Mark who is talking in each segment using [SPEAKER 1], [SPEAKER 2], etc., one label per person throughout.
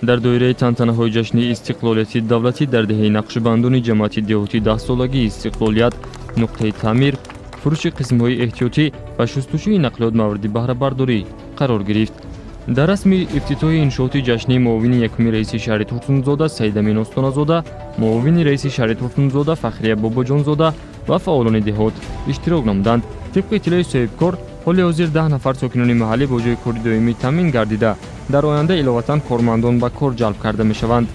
[SPEAKER 1] Дар доираи тантанаҳои ҷашни истиқлолияти давлатӣ дар деҳаи Нақшбандони ҷамоати деҳоти даҳсолагии истиқлолият нуқтаи таъмир, фурӯши қисмҳои эҳтиётӣ ва шустушӯи нақлиёт мавриди баҳрабардорӣ қарор гирифт. Дар расми ифтитоҳи иншооти ҷашнӣ муовини якуми раиси шаҳри Турсунзода Саидамин Остоназода, муовини раиси шаҳри Турсунзода Фахрия Бобоҷонзода ва фаъолони деҳот иштирок намуданд. Тибқи иттилои соҳибкор, ҳоли ҳозир 10 нафар сокинони маҳаллӣ бо ҷои кори доимӣ таъмин гардида, дар оянда иловатан кормандон ба кор ҷалб карда мешаванд.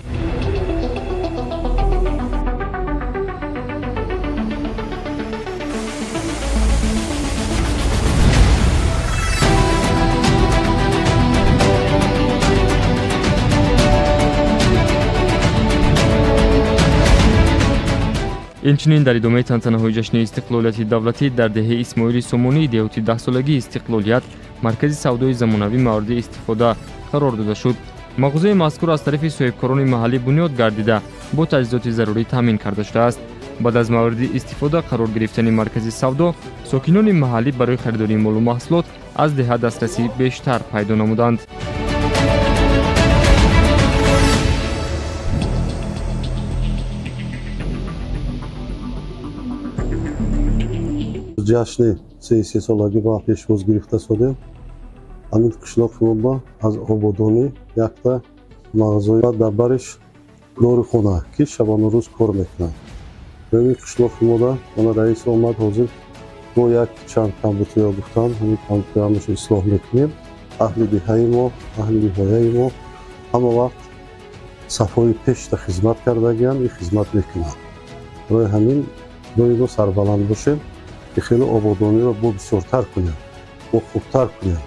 [SPEAKER 1] Инчунин дар идомаи тантанаҳои ҷашни истиқлолияти давлатӣ дар деҳаи Исмоили Сомонии деҳоти даҳсолагии истиқлолият маркази савдои замонавӣ мавриди истифода қарор дода шуд. Мағозаи мазкур аз тарафи соҳибкорони маҳаллӣ бунёд гардида, бо таҷҳизоти зарурӣ таъмин карда шудааст. Баъд аз мавриди истифода қарор гирифтани маркази савдо, сокинони маҳаллӣ барои харидории молу маҳсулот аз деҳа дастрасӣ бештар пайдо намуданд.
[SPEAKER 2] Ҷашни 33-солагӣ ба пешвоз гирифта шудем. Ҳамин қишлоқи мо аз ободонӣ якта мағоза дар бариш дорухона, ки шабонарӯз кор мекунад. Ҳамин қишлоқи мода мана раис омад, ҳозир мо як чанд камбутиҳо гуфтам, ҳамин камбутиҳоамашо ислоҳ мекунем. Аҳли деҳаи мо, аҳли ниҳояи мо ҳама вақт сафҳои пешта хизмат кардагианд и хизмат мекунанд. Барои ҳамин доимо сарбаланд бошем, ки хеле ободониро бо бисёртар кунем, бо хубтар кунем.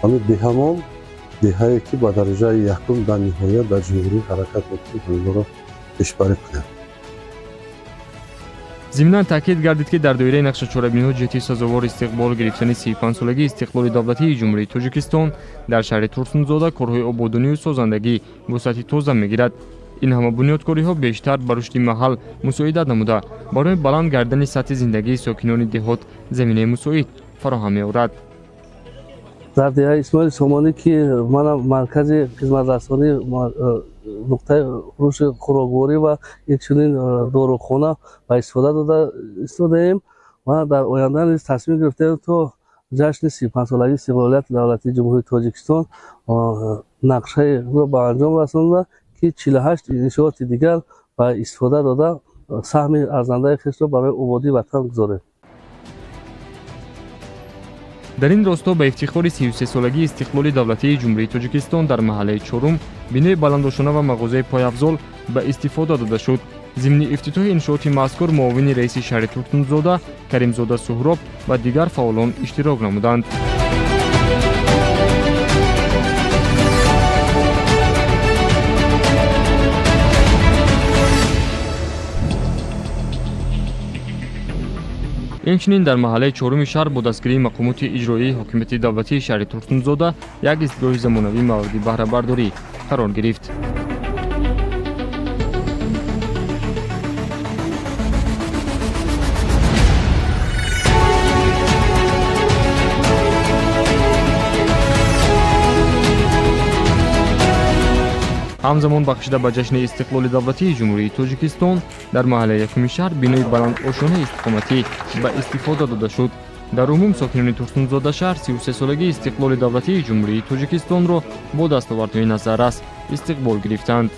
[SPEAKER 2] Ҳамин деҳамон деҳае ки ба дараҷаи якум дар ниҳоят дар ҷумҳурӣ ҳаракат мекунем, ҳаминро пешбарӣ кунем.
[SPEAKER 1] Зимнан таъкид гардид, ки дар доираи нақшачорабиниҳо ҷиҳати сазовор истиқбол гирифтани 35-солагии истиқлоли давлатии Ҷумҳурии Тоҷикистон дар шаҳри Турсунзода корҳои ободонию созандагӣ вусъати тоза мегирад. Ин ҳама бунёдкориҳо бештар ба рушди маҳал мусоидат намуда, барои баланд гардани сатҳи зиндагии сокинони деҳот заминаи мусоид фароҳам меорад.
[SPEAKER 3] Дар деҳаи Исмоили Сомонӣ, ки манам маркази хизматрасонӣ, нуқтаи фурӯши хӯрокворӣ ва инчунин дорухона ба истифода дода истодаем ва дар оянда низ тасмим гирифтаем то ҷашни 35-солагии истиқлолияти давлатии Ҷумҳурии Тоҷикистон нақшаи худро ба анҷом расонда, ки 48 иншооти дигар ба истифода дода, саҳми арзандаи хешро барои ободии ватан гузорем.
[SPEAKER 1] Дар ин росто ба ифтихори 33-солагии истиқлоли давлатии Ҷумҳурии Тоҷикистон дар маҳаллаи чорум бинои баландошона ва мағозаи пойафзол ба истифода дода шуд. Зимни ифтитоҳи иншооти мазкур муовини раиси шаҳри Турсунзода Каримзода Суҳроб ва дигар фаъолон иштирок намуданд. Инчунин дар маҳаллаи чоруми шаҳр бо дастгирии мақомоти иҷроии ҳокимияти давлатии шаҳри Турсунзода як истгоҳи замонавӣ мавриди баҳрабардорӣ қарор гирифт. Ҳамзамон бахшида ба ҷашни истиқлоли давлатии Ҷумҳурии Тоҷикистон дар маҳаллаи якуми шаҳр бинои баландошонаи истиқоматӣ ба истифода дода шуд. Дар умум сокинони Турсунзода шаҳр 33-солагии истиқлоли давлатии Ҷумҳурии Тоҷикистонро бо дастовардҳои назаррас истиқбол гирифтанд.